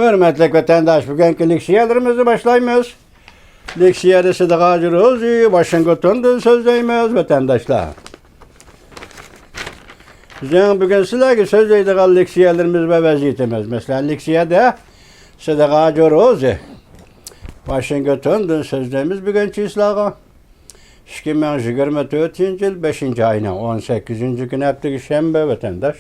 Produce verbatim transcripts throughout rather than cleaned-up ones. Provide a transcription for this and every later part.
ھۆرمەتلىك ۋەتەنداش، بۈگۈنكى لېكسىيەلىرىمىزنى باشلايمىز. لېكسىيەدە سىدىق ھاجى روزى ۋاشىنگتوندىن سۆزلەيمىز، ۋەتەنداشلار. بىزنىڭ بۈگۈن سىلەرگە سۆزلەيدىغان لېكسىيەلىرىمىز ۋە ۋەزىيىتىمىز. مەسىلەن، لېكسىيەدە سىدىق ھاجى روزى ۋاشىنگتوندىن سۆزلەيمىز بۈگۈنچە سىلەرگە. ئىككى مىڭ يىگىرمە تۆتىنچى يىل بەشىنچى ئاينىڭ ئون سەككىزىنچى كۈنى، ھەپتىگە شەنبە، ۋەتەنداش.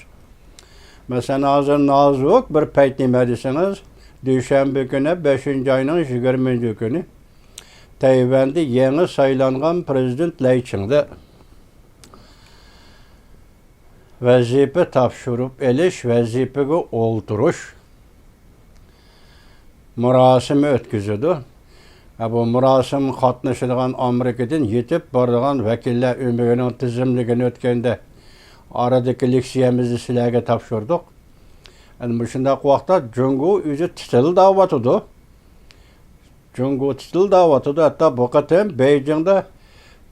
مەسىلەن، ھازىر نازۇك بىر پەيت نېمە دېسىڭىز، دۈشەنبە كۈنى، بەشىنچى ئاينىڭ يىگىرمىنچى كۈنى تەيۋەندە يېڭى سايلانغان پىرېزىدېنت لەي چىڭدە ۋەزىپە تاپشۇرۇپ ئېلىش، ۋەزىپىگە ئولتۇرۇش مۇراسىمى ئۆتكۈزىدۇ. ھە، بۇ مۇراسىم قاتنىشىدىغان ئامېرىكىدىن يېتىپ بارىدىغان ۋەكىللەر ئۆمىكىنىڭ تىزىملىكىنى ئۆتكەندە ئارىدىكى لېكسىيەمىزدە سىلەرگە تاپشۇردۇق. ئەنە مۇشۇنداق ۋاقىتتا جۇڭگو ئۆزى تىتىلداۋاتىدۇ. جۇڭگو تىتىلداۋاتىدۇ. ھەتتا بۇ قېتىم بېيجىڭدا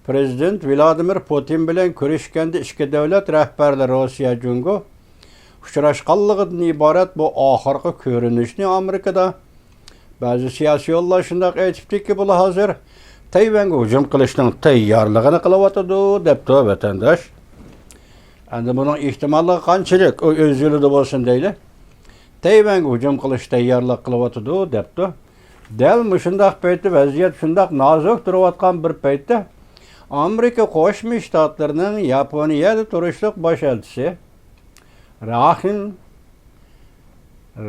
پىرېزىدېنت ۋلادىمىر پۇتىن بىلەن كۆرۈشكەندە ئىككى دۆلەت رەھبەرلىرى روسىيە، جۇڭگو ئۇچراشقانلىقىدىن ئىبارەت بۇ ئاخىرقى كۆرۈنۈشنى ئامېرىكىدا بەزى سىياسىيونلار شۇنداق ئېيتىپتىكى، بۇلار ھازىر تەيۋەنگە ھۇجۇم قىلىشنىڭ تەييارلىقىنى قىلىۋاتىدۇ، دەپتۇ ۋەتەنداش. ئەمدى بۇنىڭ ئېھتىماللىقى قانچىلىك؟ ئۇ ئۆز يولىدا بولسۇن دەيلى. تەيۋەنگە ھۇجۇم قىلىش تەييارلىق قىلىۋاتىدۇ، دەپتۇ. دەل مۇشۇنداق پەيتتە، ۋەزىيەت شۇنداق نازۇك تۇرۇۋاتقان بىر پەيتتە، ئامېرىكا قوشما شتاتلىرىنىڭ ياپونىيەدە تۇرۇشلۇق باش ئەلچىسى راخىم،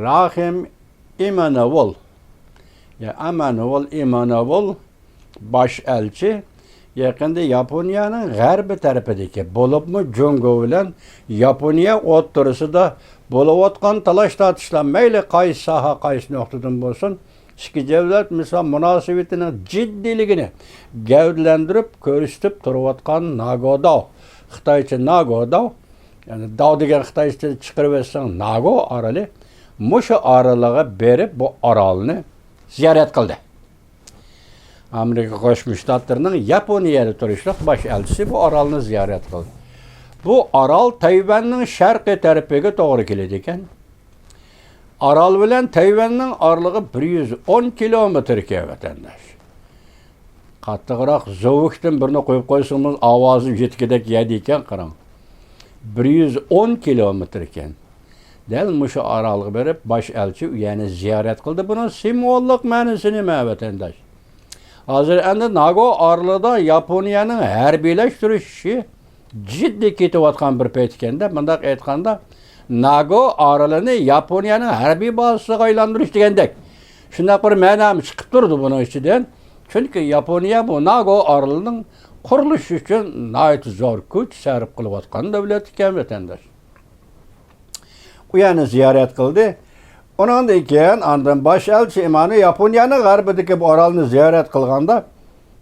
راخىم ئىمانوۋل، يا ئەمانۇۋل ئىمانوۋل باش ئەلچى يېقىندا ياپونىيەنىڭ غەربىي تەرىپىدىكى، بولۇپمۇ جۇڭگو بىلەن ياپونىيە ئوتتۇرىسىدا بولۇۋاتقان تالاش-تارتىشلار، مەيلى قايسى ساھە، قايسى نۇقتىدىن بولسۇن، ئىككى دۆلەت مىسال مۇناسىۋىتىنىڭ جىددىيلىكىنى گەۋدىلەندۈرۈپ كۆرسىتىپ تۇرۇۋاتقان ناگوداۋ، خىتايچە ناگوداۋ، يەنى داۋ دېگەن خىتايچە چىقىرىۋەتسەڭ ناگو ئارىلى، مۇشۇ ئارىلىغا بېرىپ بۇ ئارالنى زىيارەت قىلدى. ئامېرىكا قوشما شتاتلىرىنىڭ ياپونىيەدە تۇرۇشلۇق باش ئەلچىسى بۇ ئارالنى زىيارەت قىلدى. بۇ ئارال تەيۋەننىڭ شەرقىي تەرىپىگە توغرا كېلىدىكەن. ئارال بىلەن تەيۋەننىڭ ئارىلىقى بىر يۈز ئون كىلومېتىركەن، ۋەتەنداش. قاتتىقراق زوۋۇكتىن بىرنى قويۇپ قويسىڭىز، ئاۋازى يېتىكىدەك يەيدىكەن، قاراڭ. بىر يۈز ئون كىلومېتىركەن. دەل مۇشۇ ئارالغا بېرىپ، باش ئەلچى ئۇ يەرنى زىيارەت قىلدى. بۇنىڭ سىمۋوللۇق مەنىسى نېمە، ۋەتەنداش؟ ھازىر ئەمدى ناگو ئارىلىدا ياپونىيەنىڭ ھەربىيلەشتۈرۈش ئىشى جىددىي كېتىۋاتقان بىر پەيت ئىكەندە، مۇنداق ئېيتقاندا، ناگو ئارىلىنى ياپونىيەنىڭ ھەربىي بازىسىغا ئايلاندۇرۇش دېگەندەك، شۇنداق بىر مەنامۇ چىقىپ تۇرىدۇ بۇنىڭ ئىچىدىن. چۈنكى ياپونىيە بۇ ناگو ئارىلىنىڭ قۇرۇلۇشى ئۈچۈن ناھايىتى زور كۈچ سەرپ قىلىۋاتقان دۆلەت ئىكەن، ۋەتەنداش. ئۇ يەرنى زىيارەت قىلدى. ئۇنىڭدىن كېيىن ئاندىن باش ئەلچى ئىمانى ياپونىيەنىڭ غەربىدىكى بۇ ئارالنى زىيارەت قىلغاندا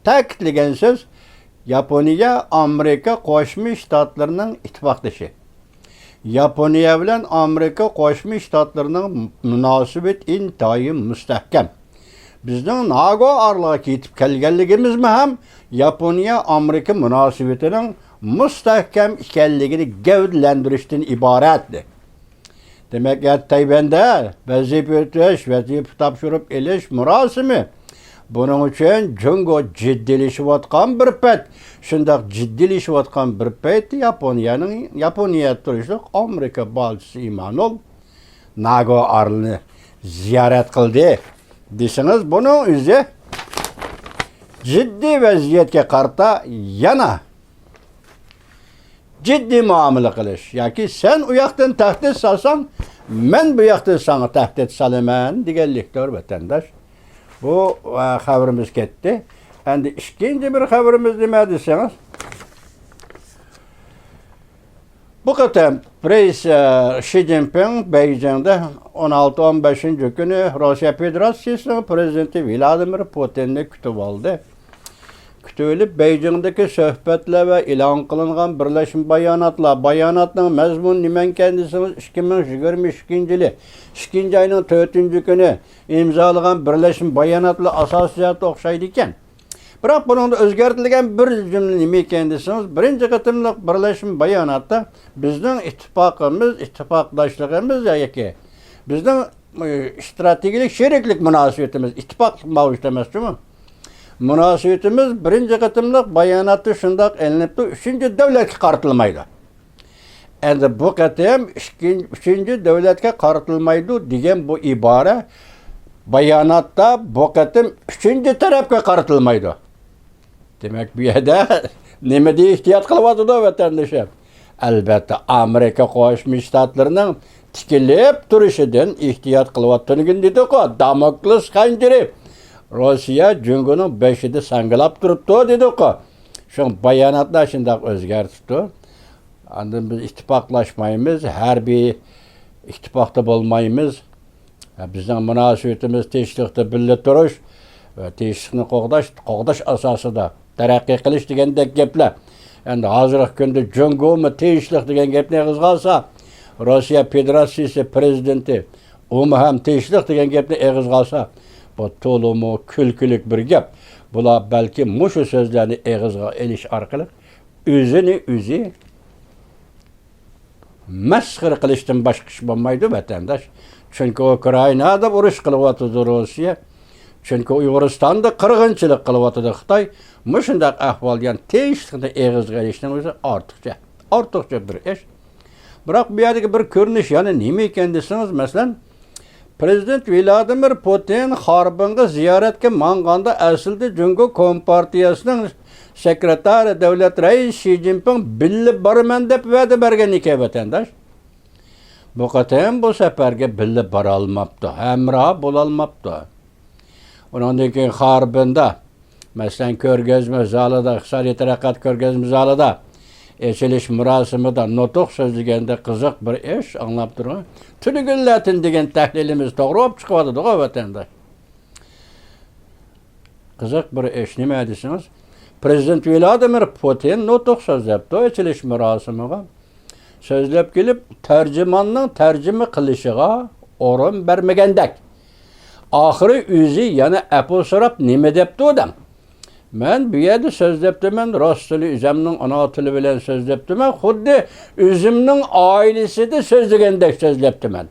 تەكىتلىگەن سۆز، ياپونىيە ئامېرىكا قوشما شتاتلىرىنىڭ ئىتتىپاقدىشى. ياپونىيە بىلەن ئامېرىكا قوشما شتاتلىرىنىڭ مۇناسىۋىتى ئىنتايىن مۇستەھكەم. بىزنىڭ ناگو ئارىلىغا يېتىپ كەلگەنلىكىمىزمۇ ھەم ياپونىيە ئامېرىكا مۇناسىۋىتىنىڭ مۇستەھكەم ئىكەنلىكىنى گەۋدىلەندۈرۈشتىن ئىبارەت. دېمەك، ئەتە تەيۋەندە ۋەزىپە ئۆتەش، ۋەزىپە تاپشۇرۇپ ئېلىش مۇراسىمى. بۇنىڭ ئۈچۈن جۇڭگو جىددىيلىشىۋاتقان بىر پەيت. شۇنداق جىددىيلىشىۋاتقان بىر پەيتتە ياپونىيەنىڭ، ياپونىيەدە تۇرۇشلۇق ئامېرىكا بالچىسى ئىمانۇل ناگو ئارىلىنى زىيارەت قىلدى دېسىڭىز، بۇنىڭ ئۆزى جىددىي ۋەزىيەتكە قارىتا يەنە جىددىي مۇئامىلە قىلىش ياكى سەن ئۇ ياقتىن تەھدىت سالساڭ، مەن بۇ ياقتىن ساڭا تەھدىت سالىمەن دېگەنلىكتۇر، ۋەتەنداش. بۇ، ئە، خەۋىرىمىز كەتتى. ئەمدى ئىككىنچى بىر خەۋىرىمىز نېمە دېسىڭىز، بۇ قېتىم پرېز-، ئە، شى جىنپىڭ بېيجىڭدا ئون ئالتە، ئون بەشىنچى كۈنى روسىيە فېدېراتسىيىسىنىڭ پىرېزىدېنتى ۋلادىمىر پۇتىننى كۈتۈۋالدى. كۈتۈۋېلىپ، بېيجىڭدىكى سۆھبەتلەر ۋە ئېلان قىلىنغان بىرلەشمە باياناتلار، باياناتنىڭ مەزمۇنى نېمەنكەن دېسىڭىز، ئىككى مىڭ يىگىرمە ئىككىنچى يىلى ئىككىنچى ئاينىڭ تۆتىنچى كۈنى ئىمزالىغان بىرلەشمە باياناتلار ئاساسىي جەھەتتە ئوخشايدىكەن. بىراق بۇنىڭدا ئۆزگەرتىلگەن بىر جۈملە نېمە ئىكەن دېسىڭىز، بىرىنچى قېتىملىق بىرلەشمە باياناتتا بىزنىڭ ئىتتىپاقىمىز، ئىتتىپاقداشلىقىمىز ياكى بىزنىڭ ئىستراتېگىيەلىك شېرىكلىك مۇناسىۋىتىمىز، ئىتتىپاقلىق ماۋۇ ئىشتا ئەمەسچۇ؟ مۇناسىۋىتىمىز بىرىنچى قېتىملىق باياناتتا شۇنداق ئېلىنىپتۇ، ئۈچىنچى دۆلەتكە قارىتىلمايدۇ. ئەمدى بۇ قېتىم ئىككىنچى، ئۈچىنچى دۆلەتكە قارىتىلمايدۇ دېگەن بۇ ئىبارە باياناتتا بۇ قېتىم ئۈچىنچى تەرەپكە قارىتىلمايدۇ. دېمەك، بۇ يەردە نېمىدىن ئېھتىيات قىلىۋاتىدۇ ۋەتەندىشىم؟ ئەلبەتتە، ئامېرىكا قوشما شتاتلىرىنىڭ تىكىلىپ تۇرۇشىدىن ئېھتىيات قىلىۋاتىدۇ. تۈنۈگۈن دېدۇققۇ، داموكلېس خەنجىرى روسىيە جۇڭگونىڭ بېشىدا ساڭگىلاپ تۇرۇپتۇ دېدۇققۇ. شۇڭا باياناتنى شۇنداق ئۆزگەرتىپتۇ. ئاندىن بىز ئىتتىپاقلاشمايمىز، ھەربىي ئىتتىپاقتا بولمايمىز. بىزنىڭ مۇناسىۋىتىمىز تىنچلىقتا بىللە تۇرۇش ۋە تىنچلىقنى قوغداش، قوغداش ئاساسىدا تەرەققىي قىلىش دېگەندەك گەپلەر. ئەمدى ھازىرقى كۈندە جۇڭگومۇ تىنچلىق دېگەن گەپنى ئېغىزغا ئالسا، روسىيە فېدېراتسىيىسى پىرېزىدېنتى ئۇمۇ ھەم تىنچلىق دېگەن گەپنى ئېغىزغا ئالسا، بۇ تولىمۇ كۈلكىلىك بىر گەپ. بۇلار بەلكىم مۇشۇ سۆزلەرنى ئېغىزغا ئېلىش ئارقىلىق ئۆزىنى ئۆزى مەسخىرە قىلىشتىن باشقا ئىش بولمايدۇ، ۋەتەنداش. چۈنكى ئۇكرائىنادا ئۇرۇش قىلىۋاتىدۇ روسىيە. چۈنكى ئۇيغۇرىستاندا قىرغىنچىلىق قىلىۋاتىدۇ خىتاي. مۇشۇنداق ئەھۋالدا يەنە تىنچلىقنى ئېغىزغا ئېلىشنىڭ ئۆزى ئارتۇقچە، ئارتۇقچە بىر ئىش. بىراق بۇ يەردىكى بىر كۆرۈنۈش يەنە نېمە ئىكەن دېسىڭىز، مەسىلەن، پىرېزىدېنت ۋلادىمىر پۇتىن خاربىنغا زىيارەتكە ماڭغاندا، ئەسلىدە جۇڭگو كومپارتىيەسىنىڭ سېكرېتارى، دۆلەت رەئىسى شى جىنپىڭ بىللە بارىمەن دەپ ۋەدە بەرگەن ئىكەن، ۋەتەنداش. بۇ قېتىم بۇ سەپەرگە بىللە بارالماپتۇ، ھەمراھ بولالماپتۇ. ئۇنىڭدىن كېيىن خاربىندا، مەسىلەن، كۆرگەزمە زالىدا، ئىقتىسادىي تەرەققىيات كۆرگەزمە زالىدا ئېچىلىش مۇراسىمىدا نۇتۇق سۆزلىگەندە قىزىق بىر ئىش ئاڭلاپ تۇرغان. تۈنۈگۈنلەتىن دېگەن تەھلىلىمىز توغرا بولۇپ چىقىۋاتىدىغۇ، ۋەتەنداش. قىزىق بىر ئىش نېمە دېسىڭىز، پىرېزىدېنت ۋلادىمىر پۇتىن نۇتۇق سۆزلەپتۇ ئېچىلىش مۇراسىمىغا. سۆزلەپ كېلىپ، تەرجىماننىڭ تەرجىمە قىلىشىغا ئورۇن بەرمىگەندەك. ئاخىرى ئۆزى يەنە ئەپۇ سوراپ نېمە دەپتۇ دەڭ. مەن بۇ يەردە سۆزلەپتىمەن، رۇس تىلى ئۆزەمنىڭ ئانا تىلى بىلەن سۆزلەپتىمەن، خۇددى ئۆزۈمنىڭ ئائىلىسىدە سۆزلىگەندەك سۆزلەپتىمەن.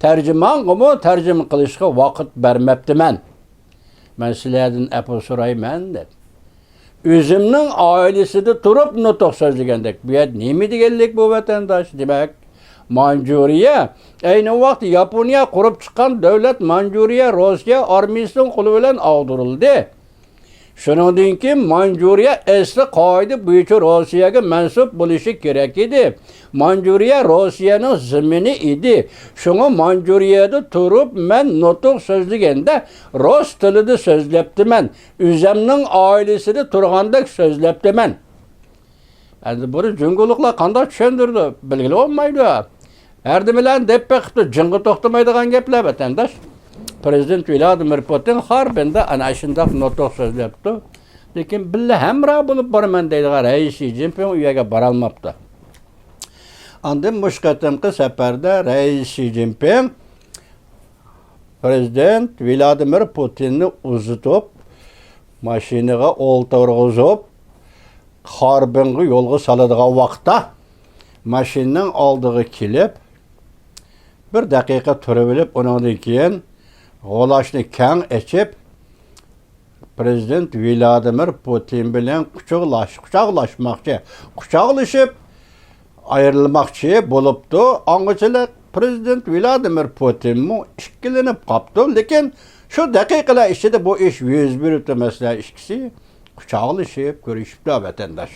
تەرجىمانغىمۇ تەرجىمە قىلىشقا ۋاقىت بەرمەپتىمەن. مەن سىلەردىن ئەپۇ سورايمەن دەپ. ئۆزۈمنىڭ ئائىلىسىدە تۇرۇپ نۇتۇق سۆزلىگەندەك. بۇ يەردە نېمە دېگەنلىك بۇ، ۋەتەنداش؟ دېمەك، مانجۇرىيە، ئەينى ۋاقىت ياپونىيە قۇرۇپ چىققان دۆلەت مانجۇرىيە روسىيە ئارمىيىسىنىڭ قولى بىلەن ئاغدۇرۇلدى. شۇنىڭدىن كېيىن مانجۇرىيە ئەسلى قائىدە بويىچە روسىيەگە مەنسۇپ بولۇشى كېرەك ئىدى. مانجۇرىيە روسىيەنىڭ زېمىنى ئىدى. شۇڭا مانجۇرىيەدە تۇرۇپ مەن نۇتۇق سۆزلىگەندە رۇس تىلىدا سۆزلەپتىمەن. ئۆزەمنىڭ ئائىلىسىدە تۇرغاندەك سۆزلەپتىمەن. ئەمدى بۇنى جۇڭگولۇقلار قانداق چۈشەندۈرىدۇ؟ بىلگىلى بولمايدۇ. ھەردىمىلەرنى دەپ بېقىپتۇ، جىڭغا توختىمايدىغان گەپلەر، ۋەتەنداش. پىرېزىدېنت ۋلادىمىر پۇتىن خاربىندا ئەنە شۇنداق نۇتۇق سۆزلەپتۇ. لېكىن بىللە ھەمراھ بولۇپ بارىمەن دەيدىغان رەئىس شى جىنپىڭ ئۇ يەرگە بارالماپتۇ. ئاندىن مۇشۇ قېتىمقى سەپەردە رەئىس شى جىنپىڭ پىرېزىدېنت ۋلادىمىر پۇتىننى ئۇزىتىپ، ماشىنىغا ئولتۇرغۇزۇپ، خاربىنغا يولغا سالىدىغان ۋاقىتتا، ماشىنىنىڭ ئالدىغا كېلىپ، بىر دەقىقە تۇرۇۋېلىپ، ئۇنىڭدىن كېيىن غۇلاچنى كەڭ ئېچىپ، پىرېزىدېنت ۋلادىمىر پۇتىن بىلەن قۇچاقلاش-، قۇچاقلاشماقچى، قۇچاقلىشىپ ئايرىلماقچى بولۇپتۇ. ئاڭغىچىلىك پىرېزىدېنت ۋلادىمىر پۇتىنمۇ ئىككىلىنىپ قاپتۇ. لېكىن شۇ دەقىقىلەر ئىچىدە بۇ ئىش يۈز بېرىپتۇ. مەسىلەن، ئىككىسى قۇچاقلىشىپ كۆرۈشۈپتۇ، ۋەتەنداش.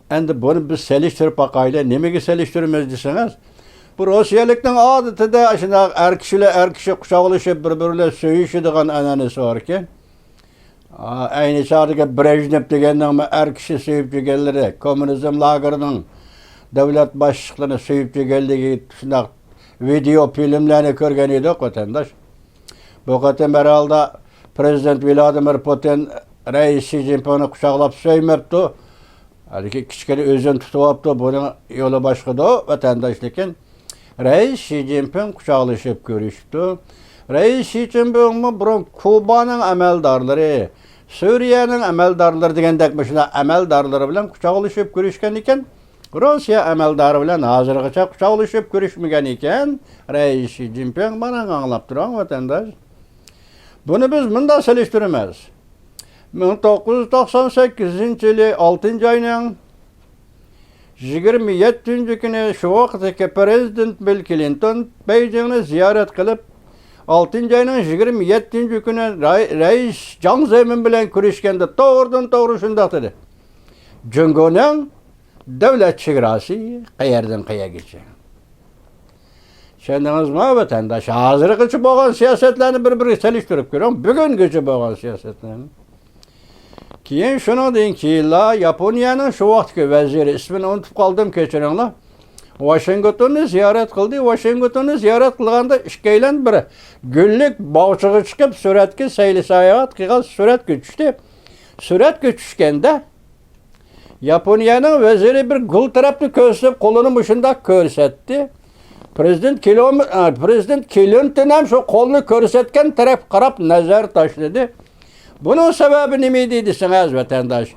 ئەمدى بۇنى بىز سېلىشتۇرۇپ باقايلى. نېمىگە سېلىشتۇرىمىز دېسىڭىز، بۇ روسىيەلىكنىڭ ئادىتىدە ئاشۇنداق ئەر كىشىلەر ئەر كىشى قۇچاقلىشىپ، بىر-بىرى بىلەن سۆيۈشىدىغان ئەنئەنىسى باركەن. ئا، ئەينى چاغدىكى برېژنېف دېگەننىڭمۇ ئەر كىشى سۆيۈپ يۈرگەنلىرى، كوممۇنىزم لاگېرىنىڭ دۆلەت باشلىقلىرىنى سۆيۈپ يۈرگەنلىكى شۇنداق ۋىدېئو فىلىملەرنى كۆرگەن ئىدۇق، ۋەتەنداش. بۇ قېتىم ھەر ھالدا پىرېزىدېنت ۋلادىمىر پۇتىن رەئىس شى جىنپىڭنى قۇچاقلاپ سۆيمەپتۇ. ھېلىقى كىچىككىنە ئۆزىنى تۇتۇۋاپتۇ، بۇنىڭ يولى باشقىدۇ، ۋەتەنداش. لېكىن رەئىس شى جىنپىڭ قۇچاقلىشىپ كۆرۈشۈپتۇ. رەئىس شى جىنپىڭمۇ بۇرۇن كۇبانىڭ ئەمەلدارلىرى، سۈرىيەنىڭ ئەمەلدارلىرى دېگەندەك مۇشۇنداق ئەمەلدارلىرى بىلەن قۇچاقلىشىپ كۆرۈشكەن ئىكەن. روسىيە ئەمەلدارى بىلەن ھازىرغىچە قۇچاقلىشىپ كۆرۈشمىگەن ئىكەن، رەئىس شى جىنپىڭ. مانا ئاڭلاپ تۇرۇڭ، ۋەتەنداش. بۇنى بىز مۇنداق سېلىشتۇرىمىز. مىڭ توققۇز يۈز توقسان سەككىزىنچى يىلى ئالتىنچى ئاينىڭ يىگىرمە يەتتىنچى كۈنى شۇ ۋاقىتتىكى پىرېزىدېنت بىل كلىنتون بېيجىڭنى زىيارەت قىلىپ، ئالتىنچى ئاينىڭ يىگىرمە يەتتىنچى كۈنى رەي-، رەئىس جاڭ زېمىن بىلەن كۆرۈشكەندە توغرىدىن توغرا شۇنداق دېدى. جۇڭگونىڭ دۆلەت چېگراسى قەيەردىن قەيەرگىچە؟ چۈشەندىڭىزمۇ، ۋەتەنداش؟ ھازىرغىچە بولغان سىياسەتلەرنى بىر-بىرىگە سېلىشتۇرۇپ كۆرۈڭ، بۈگۈنگىچە بولغان سىياسەتلەرنى. كېيىن شۇنىڭدىن كېيىنلا ياپونىيەنىڭ شۇ ۋاقىتتىكى ۋەزىرى، ئىسمىنى ئۇنتۇپ قالدىم، كەچۈرۈڭلار، ۋاشىنگتوننى زىيارەت قىلدى. ۋاشىنگتوننى زىيارەت قىلغاندا ئىككىيلەن بىر گۈللۈك باغچىغا چىقىپ، سۈرەتكە سەيلە-ساياھەت قىلغان، سۈرەتكە چۈشتى. سۈرەتكە چۈشكەندە، ياپونىيەنىڭ ۋەزىرى بىر گۈل تەرەپنى كۆرسىتىپ، قولىنى مۇشۇنداق كۆرسەتتى. پىرېزىدېنت كىلوم-، ئە، پىرېزىدېنت كلىنتون ھەم شۇ قولنى كۆرسەتكەن تەرەپكە قاراپ نەزەر تاشلىدى. بۇنىڭ سەۋەبى نېمە ئىدى دېسىڭىز، ۋەتەنداش؟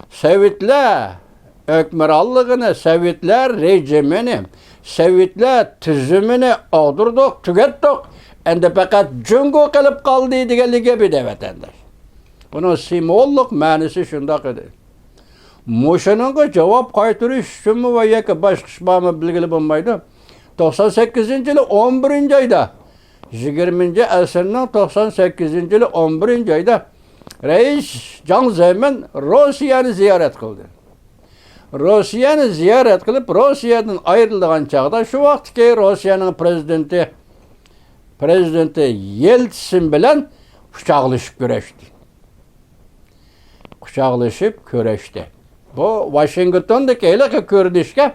سوۋېتلار ھۆكمرانلىقىنى، سوۋېتلار رېجىمىنى، سوۋېتلار تۈزۈمىنى ئاغدۇردۇق، تۈگەتتۇق. ئەمدى پەقەت جۇڭگو قېلىپ قالدى دېگەنلىك گەپ ئىدى، ۋەتەنداش. بۇنىڭ سىمۋوللۇق مەنىسى شۇنداق ئىدى. مۇشۇنىڭغا جاۋاب قايتۇرۇش ئۈچۈنمۇ ۋە ياكى باشقا ئىش بارمۇ بىلگىلى بولمايدۇ. توقسان سەككىزىنچى يىلى ئون بىرىنچى ئايدا، يىگىرمىنچى ئەسىرنىڭ توقسان سەككىزىنچى يىلى ئون بىرىنچى ئايدا رەئىس جاڭ زېمىن روسىيەنى زىيارەت قىلدى. روسىيەنى زىيارەت قىلىپ، روسىيەدىن ئايرىلىدىغان چاغدا شۇ ۋاقىتتىكى روسىيەنىڭ پىرېزىدېنتى، پىرېزىدېنتى يېلتسىن بىلەن قۇچاقلىشىپ كۆرۈشتى. قۇچاقلىشىپ كۆرۈشتى. بۇ ۋاشىنگتوندىكى ھېلىقى كۆرۈنۈشكە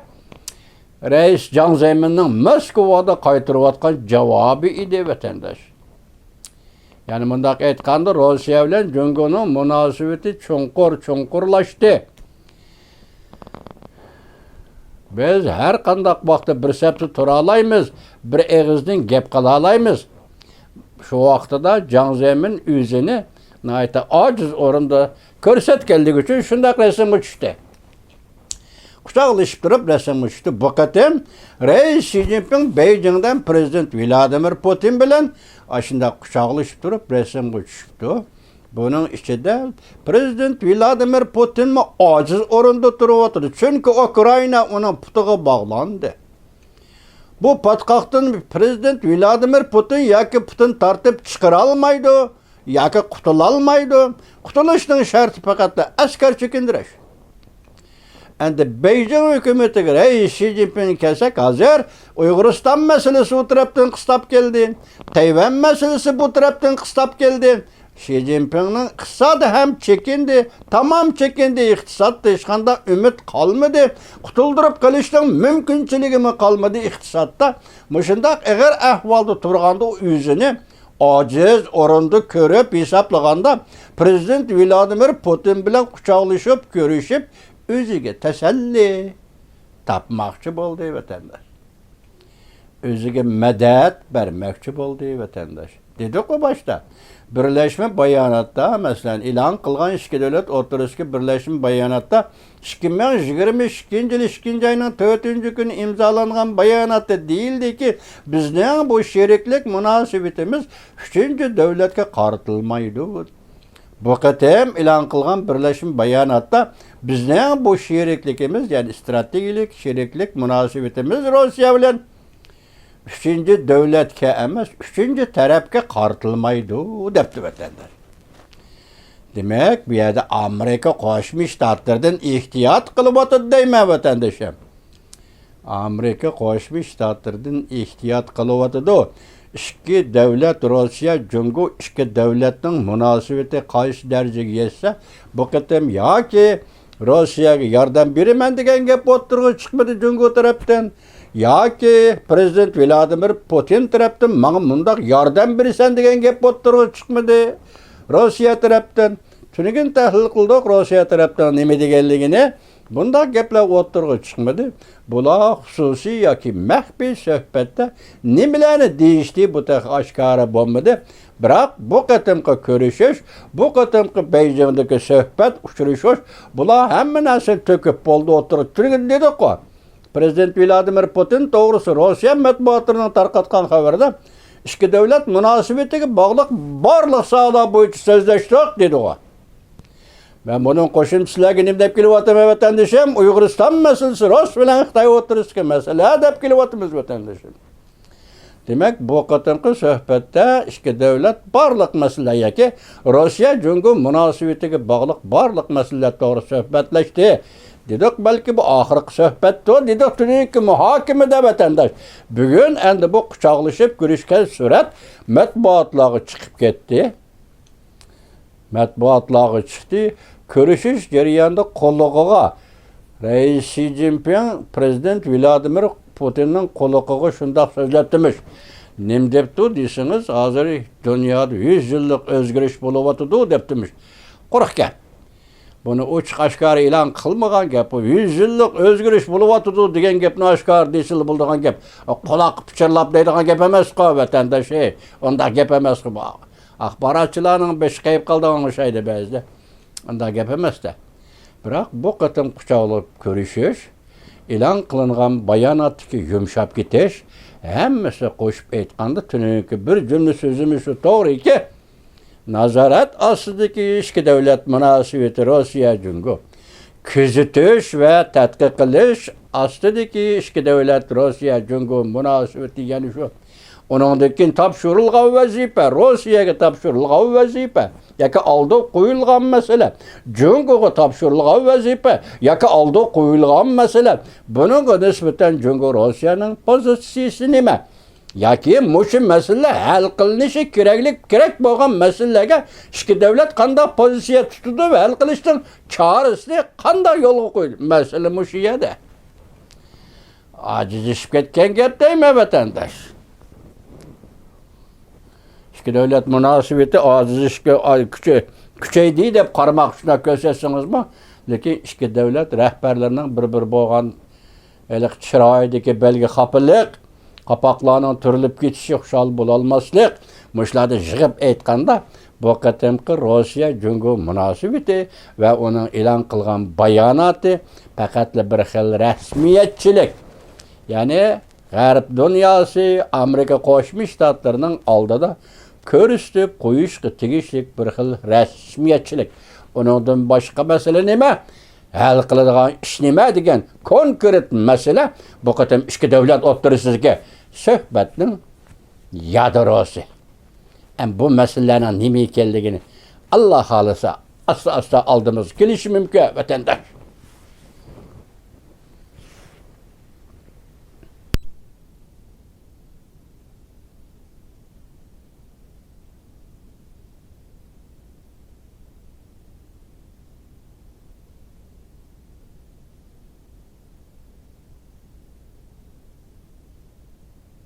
رەئىس جاڭ زېمىننىڭ موسكۋادا قايتۇرۇۋاتقان جاۋابى ئىدى، ۋەتەنداش. يەنى مۇنداق ئېيتقاندا، روسىيە بىلەن جۇڭگونىڭ مۇناسىۋىتى چوڭقۇر، چوڭقۇرلاشتى. بىز ھەر قانداق ۋاقىتتا بىر سەپتە تۇرالايمىز، بىر ئېغىزدىن گەپ قىلالايمىز. شۇ ۋاقتىدا جاڭ زېمىن ئۆزىنى ناھايىتى ئاجىز ئورۇندا كۆرسەتكەنلىكى ئۈچۈن شۇنداق رەسىمگە چۈشتى. قۇچاقلىشىپ تۇرۇپ رەسىمگە چۈشتى. بۇ قېتىم رەئىس شى جىنپىڭ بېيجىڭدىن پىرېزىدېنت ۋلادىمىر پۇتىن بىلەن ئاشۇنداق قۇچاقلىشىپ تۇرۇپ رەسىمگە چۈشۈپتۇ. بۇنىڭ ئىچىدە پىرېزىدېنت ۋلادىمىر پۇتىنمۇ ئاجىز ئورۇندا تۇرۇۋاتىدۇ. چۈنكى ئۇكرائىنا ئۇنىڭ پۇتىغا باغلاندى. بۇ پاتقاقتىن پىرېزىدېنت ۋلادىمىر پۇتىن ياكى پۇتىن تارتىپ چىقىرالمايدۇ، ياكى قۇتۇلالمايدۇ. قۇتۇلۇشنىڭ شەرتى پەقەتلا ئەسكەر چېكىندۈرۈش. ئەمدى بېيجىڭ ھۆكۈمىتىگە رەئىس شى جىنپىڭ كەلسەك، ھازىر ئۇيغۇرىستان مەسىلىسى ئۇ تەرەپتىن قىستاپ كەلدى، تەيۋەن مەسىلىسى بۇ تەرەپتىن قىستاپ كەلدى. شى جىنپىڭنىڭ ئىقتىسادى ھەم چېكىندى، تامام چېكىندى. ئىقتىسادتا ھېچقانداق ئۈمىد قالمىدى. قۇتۇلدۇرۇپ قېلىشنىڭ مۇمكىنچىلىكىمۇ قالمىدى ئىقتىسادتا. مۇشۇنداق ئېغىر ئەھۋالدا تۇرغاندا ئۇ ئۆزىنى ئاجىز ئورۇندا كۆرۈپ ھېسابلىغاندا، پىرېزىدېنت ۋلادىمىر پۇتىن بىلەن قۇچاقلىشىپ، كۆرۈشۈپ، ئۆزىگە تەسەللى تاپماقچى بولدى، ۋەتەنداش. ئۆزىگە مەدەت بەرمەكچى بولدى، ۋەتەنداش. دېدۇققۇ باشتا، بىرلەشمە باياناتتا، مەسىلەن، ئېلان قىلغان ئىككى دۆلەت ئوتتۇرىسىدىكى بىرلەشمە باياناتتا، ئىككى مىڭ يىگىرمە ئىككىنچى يىل ئىككىنچى ئاينىڭ تۆتىنچى كۈنى ئىمزالانغان باياناتتا دېيىلدىكى، بىزنىڭ بۇ شېرىكلىك مۇناسىۋىتىمىز ئۈچىنچى دۆلەتكە قارىتىلمايدۇ. بۇ قېتىم ئېلان قىلغان بىرلەشمە باياناتتا بىزنىڭ بۇ شېرىكلىكىمىز، يەنى ئىستراتېگىيەلىك شېرىكلىك مۇناسىۋىتىمىز روسىيە بىلەن ئۈچىنچى دۆلەتكە ئەمەس، ئۈچىنچى تەرەپكە قارىتىلمايدۇ، دەپتۇ ۋەتەنداش. دېمەك، بۇ يەردە ئامېرىكا قوشما شتاتلىرىدىن ئېھتىيات قىلىۋاتىدۇ دەيمەن، ۋەتەندىشىم. ئامېرىكا قوشما شتاتلىرىدىن ئېھتىيات قىلىۋاتىدۇ. ئىككى دۆلەت، روسىيە، جۇڭگو ئىككى دۆلەتنىڭ مۇناسىۋىتى قايسى دەرىجىگە يەتسە، بۇ قېتىم ياكى روسىيەگە ياردەم بېرىمەن دېگەن گەپ ئوتتۇرىغا چىقمىدى جۇڭگو تەرەپتىن، ياكى پىرېزىدېنت ۋلادىمىر پۇتىن تەرەپتىن ماڭا مۇنداق ياردەم بېرىسەن دېگەن گەپ ئوتتۇرىغا چىقمىدى روسىيە تەرەپتىن. تۈنۈگۈن تەھلىل قىلدۇق روسىيە تەرەپنىڭ نېمە دېگەنلىكىنى. بۇنداق گەپلەر ئوتتۇرىغا چىقمىدى. بۇلار خۇسۇسىي ياكى مەخپىي سۆھبەتتە نېمىلەرنى دېيىشتى، بۇ تېخى ئاشكارا بولمىدى. بىراق بۇ قېتىمقى كۆرۈشۈش، بۇ قېتىمقى بېيجىڭدىكى سۆھبەت، ئۇچرىشىش، بۇلار ھەممە نەرسىنى تۆكۈپ بولدى ئوتتۇرىغا. تۈنۈگۈن دېدۇققۇ، پرېزىدېنت ۋلادىمىر پۇتىن توغرىسى روسىيە مەتبۇئاتلىرىنىڭ تارقاتقان خەۋىرىدە ئىككى دۆلەت مۇناسىۋىتىگە باغلىق بارلىق ساھەلەر بويىچە سۆزلەشتۇق دېدىغۇ. مەن بۇنىڭ قوشۇمچە سىلەرگە نېمە دەپ كېلىۋاتىمەن، ۋەتەندىشىم؟ ئۇيغۇرىستان مەسىلىسى، رۇس بىلەن خىتاي ئوتتۇرىسىدىكى مەسىلە دەپ كېلىۋاتىمىز، ۋەتەندىشىم. دېمەك، بۇ قېتىمقى سۆھبەتتە ئىككى دۆلەت بارلىق مەسىلە ياكى روسىيە جۇڭگو مۇناسىۋىتىگە باغلىق بارلىق مەسىلىلەر توغرا سۆھبەتلەشتى. دېدۇق، بەلكى بۇ ئاخىرقى سۆھبەتتۇر، دېدۇق، تۈنۈگۈنكى مۇھاكىمىدە، ۋەتەنداش. بۈگۈن ئەمدى بۇ قۇچاقلىشىپ كۆرۈشكەن سۈرەت مەتبۇئاتلارغا چىقىپ كەتتى. مەتبۇئاتلارغا چىقتى. كۆرۈشۈش جەريانىدا قۇلىقىغا رەئىس شى جىنپىڭ پرېزىدېنت ۋلادىمىر پۇتىننىڭ قۇلىقىغا شۇنداق سۆزلەپتىمىش. نېمە دەپتۇ دېسىڭىز، ھازىر دۇنيادا يۈز يىللىق ئۆزگىرىش بولۇۋاتىدۇ دەپتىمىش. قۇرۇق گەپ. بۇنى ئوچۇق ئاشكارا ئېلان قىلمىغان گەپ. بۇ يۈز يىللىق ئۆزگىرىش بولۇۋاتىدۇ دېگەن گەپنى ئاشكارا دېسىلا بولىدىغان گەپ. قۇلاققا پىچىرلاپ دەيدىغان گەپ ئەمەسقۇ، ۋەتەنداش، ھەي. ئۇنداق گەپ ئەمەسقۇ بۇ. ئاخباراتچىلارنىڭ بېشى قېيىپ قالىدىغان ئوخشايدۇ بەزىدە. ئۇنداق گەپ ئەمەستە. بىراق بۇ قېتىم قۇچاقلاپ كۆرۈشۈش، ئېلان قىلىنغان باياناتتىكى يۇمشاپ كېتىش، ھەممىسى قوشۇپ ئېيتقاندا تۈنۈگۈنكى بىر جۈملە سۆزىمىز شۇ توغرىكى، نازارەت ئاستىدىكى ئىككى دۆلەت مۇناسىۋىتى روسىيە جۇڭگو، كۆزىتىش ۋە تەتقىق قىلىش ئاستىدىكى ئىككى دۆلەت روسىيە جۇڭگو مۇناسىۋىتى يەنە شۇ. ئۇنىڭدىن كېيىن تاپشۇرۇلغان ۋەزىپە، روسىيەگە تاپشۇرۇلغان ۋەزىپە ياكى ئالدىغا قويۇلغان مەسىلە، جۇڭگوغا تاپشۇرۇلغان ۋەزىپە ياكى ئالدىغا قويۇلغان مەسىلە، بۇنىڭغا نىسبەتەن جۇڭگو روسىيەنىڭ پوزىتسىيىسى نېمە؟ ياكى مۇشۇ مەسىلىلەر ھەل قىلىنىشى كېرەكلىك، كېرەك بولغان مەسىلىلەرگە ئىككى دۆلەت قانداق پوزىتسىيە تۇتىدۇ ۋە ھەل قىلىشنىڭ چارىسىنى قانداق يولغا قويىدۇ؟ مەسىلە مۇشۇ يەردە. ئاجىزلىشىپ كەتكەن گەپ دەيمەن، ۋەتەنداش. ئىككى دۆلەت مۇناسىۋىتى ئاجىزلىشىپ، ئاي، كۈچەي-، كۈچەيدى دەپ قارىماقچى شۇنداق كۆرسەتسىڭىزمۇ، لېكىن ئىككى دۆلەت رەھبەرلىرىنىڭ بىر-بىرى بولغان ھېلىقى چىرايىدىكى بەلگە خاپىلىق، قاپاقلارنىڭ تۈرۈلۈپ كېتىشى، خۇشال بولالماسلىق، مۇشۇلارنى يىغىپ ئېيتقاندا، بۇ قېتىمقى روسىيە جۇڭگو مۇناسىۋىتى ۋە ئۇنىڭ ئېلان قىلغان باياناتى پەقەتلا بىر خىل رەسمىيەتچىلىك، يەنى غەرب دۇنياسى، ئامېرىكا قوشما شتاتلىرىنىڭ ئالدىدا كۆرسىتىپ قويۇشقا تېگىشلىك بىر خىل رەسمىيەتچىلىك. ئۇنىڭدىن باشقا مەسىلە نېمە؟ ھەل قىلىدىغان ئىش نېمە دېگەن كونكرېت مەسىلە بۇ قېتىم ئىككى دۆلەت ئوتتۇرىسىدىكى سۆھبەتنىڭ يادروسى. ئەمما بۇ مەسىلىلەرنىڭ نېمە ئىكەنلىكىنى ئاللا خالىسا ئاستا-ئاستا ئالدىمىزغا كېلىشى مۇمكىن، ۋەتەنداش.